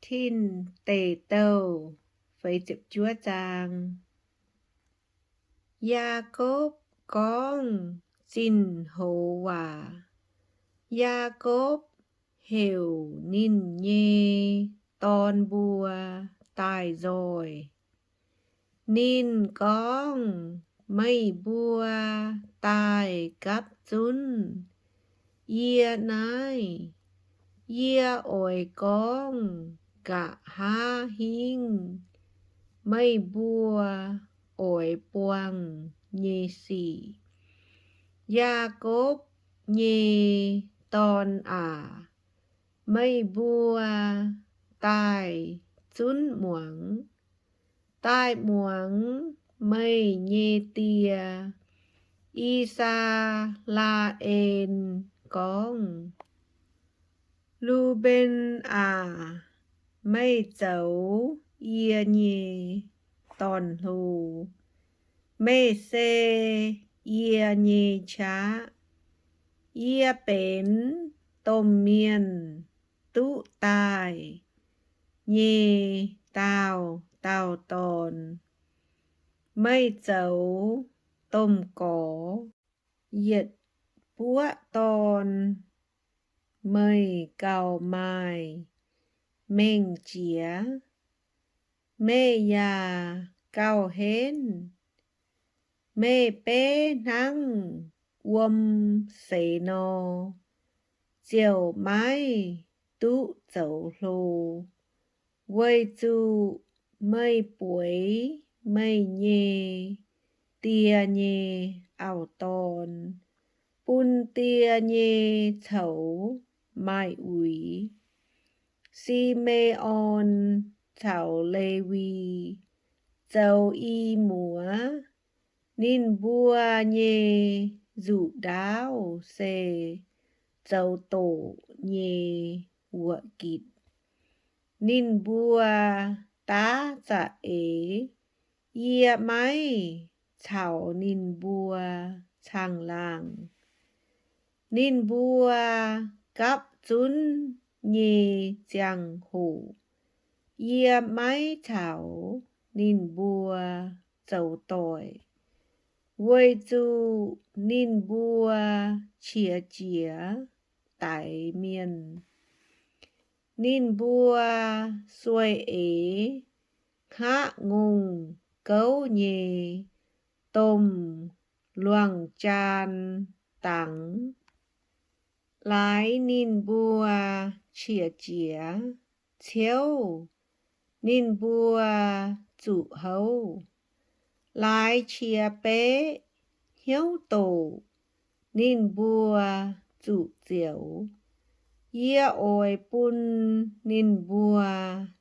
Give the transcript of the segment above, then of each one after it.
Tin Deic Douh Yaakopv gorngv zinh hoz waac. Yaakopv heuc ninh nyei dorn mbuo daaih nzoih. Ninh gorngv, Meih mbuo daaih gapv zunv yie naaiv. Yie oix gorngv nqa'haav hingv meih mbuo oix buangh nyei sic. Yaakopv nyei dorn aac, meih mbuo daaih zunv muangx, daaih muangx meih nyei die, I^saa^laa^en, gorngv. Lu^mben aac, meih zoux yie nyei dorn-hlo. Meih se yie nyei qaqv. Yie benx domh mienh duqv daaih nyei daauh dauh dorn. Meih zoux domh gorx yietc buoqv dorn. Meih gauh maaih mengh jiex. Meih yaac gauh henv. Meih beiv hnangv wuom seix nor, ziouc maiv duqv zoux hlo, weic zuqc meih bueix meih nyei die nyei auv-dorn, bun die nyei coux maaih uix. Si^me^on caux Lewi zoux i muoz. Ninh mbuo nyei nzuqc ndaauv se zoux doqc nyei wuoqc gitc. Ninh mbuo daav za'eix. Yie maiv caux ninh mbuo caangh laangh. Ninh mbuo gapv zunv nyei ziangh hoc yie maiv caux ninh mbuo zoux doic, weic zuqc ninh mbuo qiex jiez daix mienh. Ninh mbuo sueih eix hngaqv ngongh gouv nyei domh luangh jaan dangx. Laaix ninh mbuo qiex jiez ciouv, ninh mbuo zuqc houv. Laaix qiex beqv hnyouv doqc, ninh mbuo zuqc zioux. Yie oix bun ninh mbuo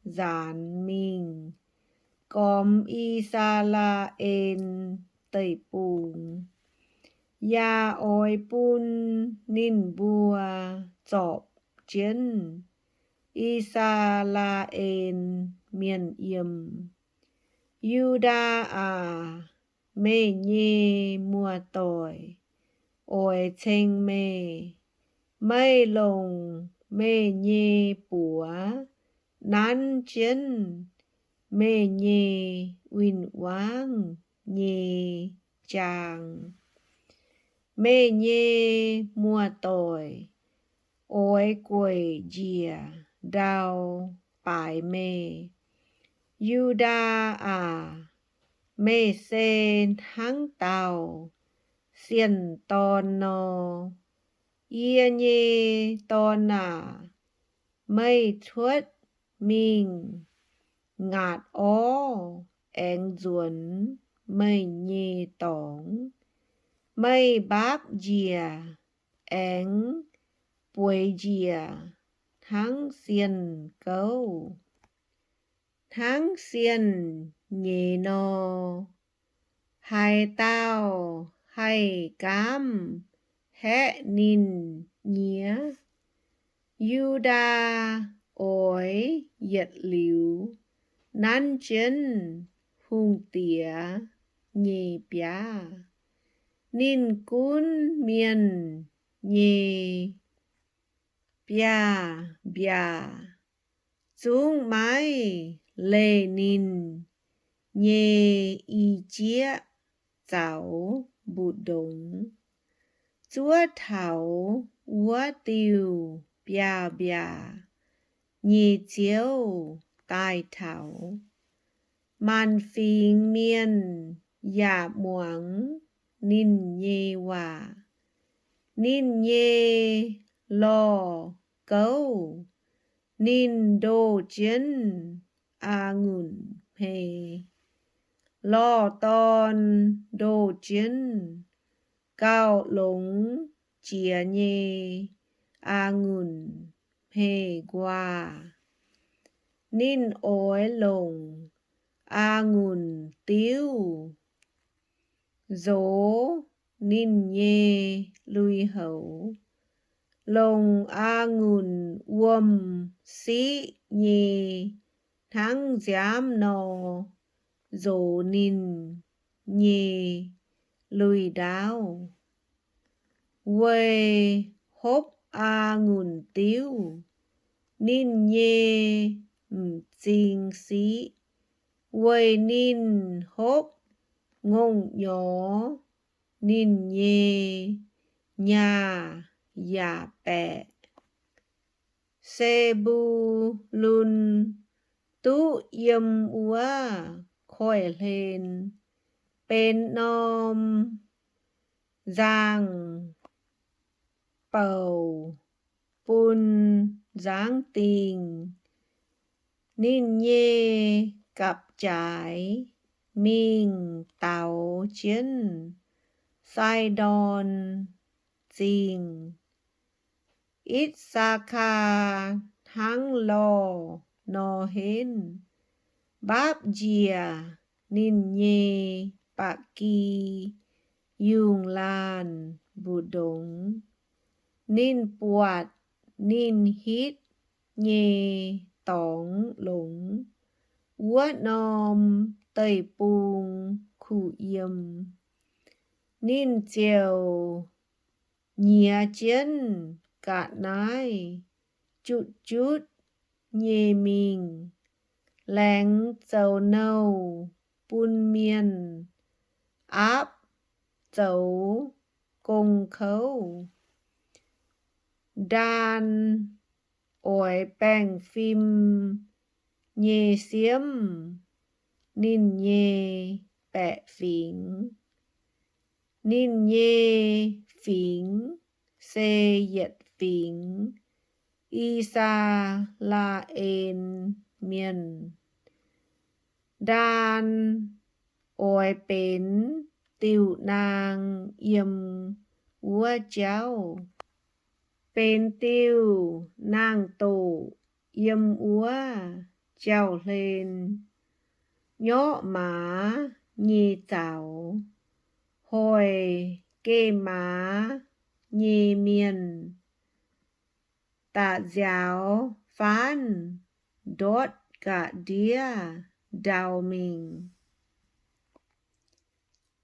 nzaanx mingh gormx I^saa^laa^en Deic-Bung, yaac oix bun ninh mbuo zorpc jienv I^saa^laa^en Mienh yiem. Yu^ndaa aac, meih nyei muoz-doic oix ceng meih. Meih longc meih nyei buoz nanv jienv meih nyei win-wangv nyei jaang. Meih nyei muoz-doic oix gueic njiec ndau baaix meih. Yu^ndaa aac, meih se hnangv dauh sienh dorn nor. Yie nyei dorn aac, meih cuotv mingh ngaatc orv aengx nzuonx meih nyei dorngx. Meih mbaapv njiec aengx bueix njiec hnangv sienh gouv, hnangv sienh nyeiz nor. Haaix dauh haih gaamv haeqv ninh nyiev? Yu^ndaa oix yietc liuz nanv jienv hungh diex nyei biaav. Ninh gunv mienh nyei biaav-mbiaac zungv maiv leih ninh nyei i jieqv zaux mbu'ndongx. Zuov taux wuov diuh mbiaauc mbiaac nyei ziouv daaih taux. Maanc fingx mienh yaac muangx ninh nyei waac. Ninh nyei lorh gouv, ninh ndoh jienv a'ngunc hmei. Lorh dorn ndoh jienv gauh longx jiex nyei a'ngunc hmei-nquaah. Ninh oix longc a'ngunc diuv nzox ninh nyei lui-houx, longc a'ngunc wuom-siqv nyei hnangv nziaamv nor nzox ninh nyei lui-ndaauv. Weic hopv a'ngunc diuv, ninh nyei m'zing siqv. Weic ninh hopv ngongh nyorx, ninh nyei nyaah yaac baeqc. Se^mbu^lon duqv yiem wuov koiv-hlen benx norm nzangc bouc bun nzangv dingh. Ninh nyei gapv-jaaix mingh daaux jienv Sai^ndorn Zingh. Itc^saa^kaa hnangv lorh nor henv, mbaapv njiec ninh nyei ba'gi yungh laanh mbu'ndongx. Ninh buatc ninh hitv nyei dorngx longx wuov norm deic-bung kuh yiem. Ninh ziouc nyiex jienv ga'naaiv jutc jutv nyei mingh, laengz zoux nouh bun mienh aapv zoux gong kouv. Ndaan oix baengh fim nyei siemv, ninh nyei baeqc fingx. Ninh nyei fingx se yietc fingx I^saa^laa^en Mienh. Ndaan oix benx diuh naang yiem wuov jauv, benx diuh naang-doqc yiem wuov jauv-hlen, nyorqv maaz nyei zaux, hoic geh maaz nyei mienh da'nziaaux faanv ndortv ga'ndiev ndau mingh.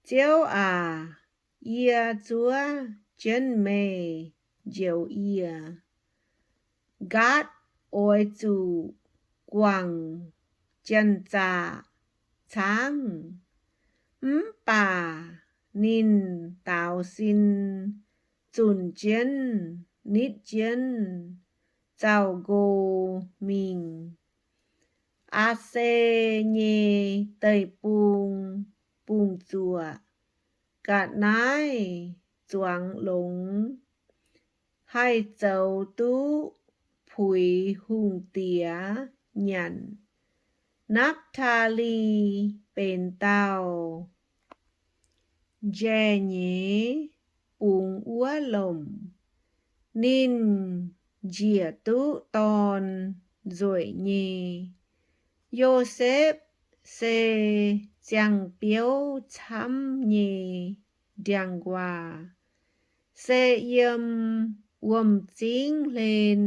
Ziouv aac, yie zuov jienv meih njoux yie. Nqaatv oix zuqc guangc janx-zaqc caangv, mv baac ninh daaux sin zunc jienv nitv jienv zaux-nqo mingh. Aa^se nyei deic-bung bungx-zuoqc ga'naaiv zuangx longx, haih zoux duqv puix hungh diex nyanc. Napv^taa^li benx dauh njai-nyeiz bungx wuov lomc, ninh njiec duqv dorn nzueic nyei. Yosepv se ziangh biouv camv nyei ndiangx-nquaah, se yiem wuom-zingv hlen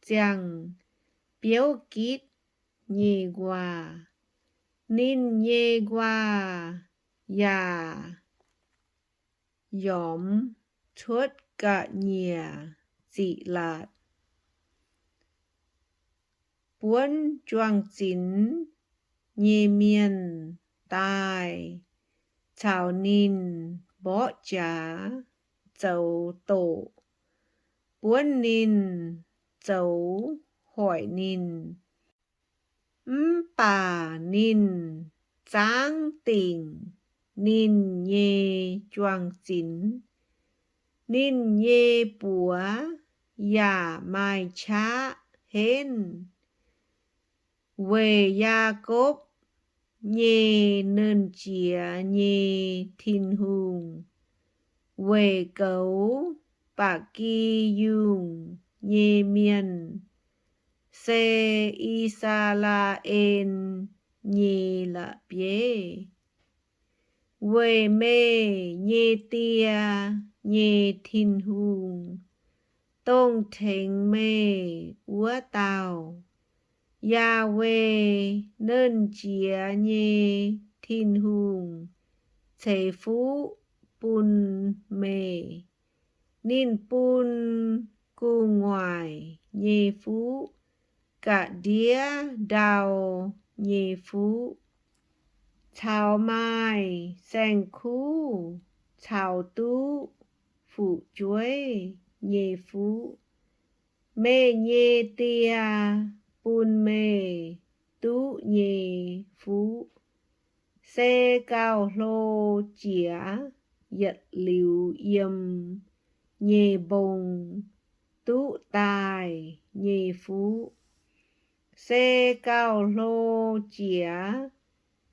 ziangh biouv gitv nyei nquaah. Ninh nyei nquaah yaac yomc cuotv ga'nyiec ziqc laatc. buonv juang-zinx nyei mienh daaih caux ninh mborqv jaax zoux doqc, buonv ninh zoux hoic ninh. Mv baac ninh zaangv dingc ninh nyei juang-zinx. Ninh nyei buoz yaac maaih qaqv henv, weic Yaakopv nyei Nernh Jiex nyei Tin-Hungh, weic goux ba'gi yungh nyei mienh, se I^saa^laa^en nyei la'bieiv, weic meih nyei die nyei Tin-Hungh, dongh tengx meih wuov dauh, Yaa^wen, Nernh Jiex nyei Tin-Hungh, ceix fuqv bun meih. Ninh bun gu'nguaaic nyei fuqv, ga'ndiev ndau nyei fuqv, caux maaih saeng-kuv caux duqv fu'jueiv nyei fuqv. Meih nyei die bun meih duqv nyei fuqv se gauh hlo jiex yietc liuz yiem nyei mbong duqv daaih nyei fuqv, se gauh hlo jiex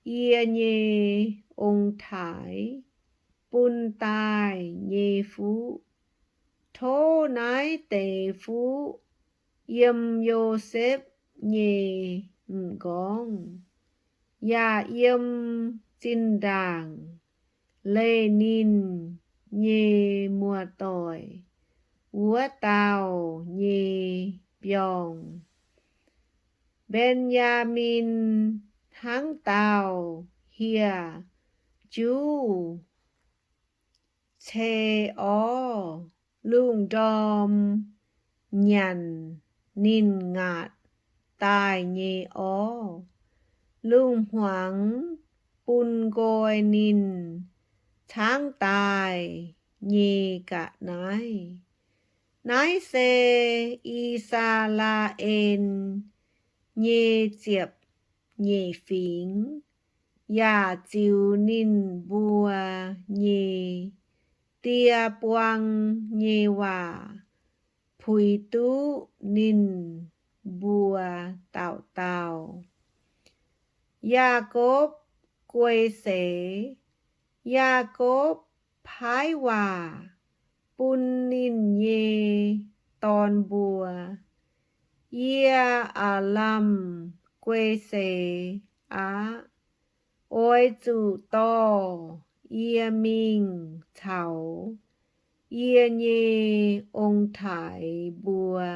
yie nyei ong-taaix bun daaih nyei fuqv. Tov naaiv deix fuqv yiem Yosepv nyei m'nqorngv, yaac yiem zinh ndaangc leih ninh nyei muoz-doic wuov dauh nyei biorngh. Mben^yaa^min hnangv dauh hieh juv cei orv, lungh ndorm nyanc ninh ngaatc daaih nyei orv, lungh hmuangx bun nqoi ninh caangv daaih nyei ga'naaiv. Naaiv se I^saa^laa^en nyei ziepc nyeic fingx, yaac ziux ninh mbuo nyei die buang nyei waac puix duqv ninh mbuo dauh dauh. Yaakopv guei seix. Yaakopv paaiv waac bun ninh nyei dorn mbuo, Yie aav lamh guei seix aqv. Oix zuqc dorh yie mingh caux yie nyei ong-taaix mbuo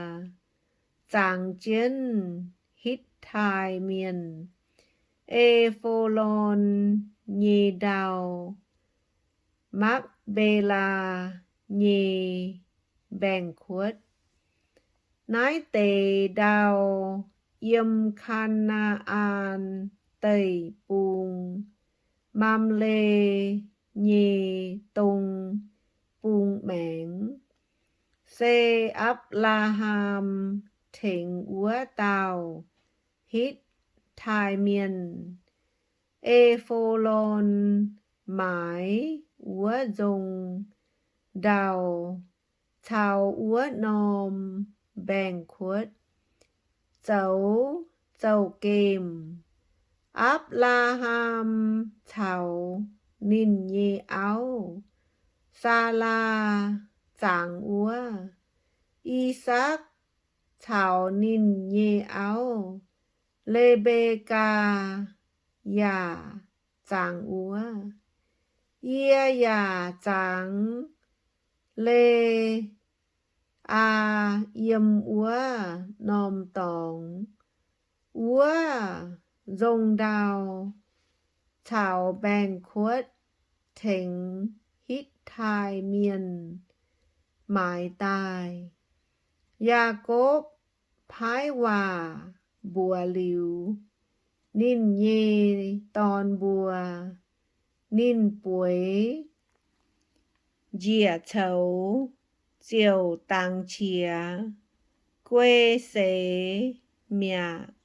zangx jienv Hitv^tai Mienh, E^fo^lon nyei ndau, Makv^mbe^laa nyei mbaengx-kuotv. Naaiv deix ndau yiem Kaa^naa^an Deic-Bung, Mamle nyei dong bung maengx, se Apc^laa^ham tengx wuov dauh Hitv^tai Mienh, E^fo^lon, maaiz wuov nzong ndau caux wuov norm mbaengx-kuotv zoux zouv-gemh. Apc^laa^ham caux ninh nyei auv, Saalaa, zangx wuov. I^sakc caux ninh nyei auv, Le^mbe^kaa, yaac zangx wuov. Yie yaac zangx Le^aa yiem wuov norm dorngx. Wuov nzong ndau caux mbaengx-kuotv tengx Hitv^tai Mienh maaiz daaih. Yaakopv paaiv waac mbuox liuz ninh nyei dorn mbuo, ninh bueix njiec coux ziouc dangx qiex guei seix mi'aqv.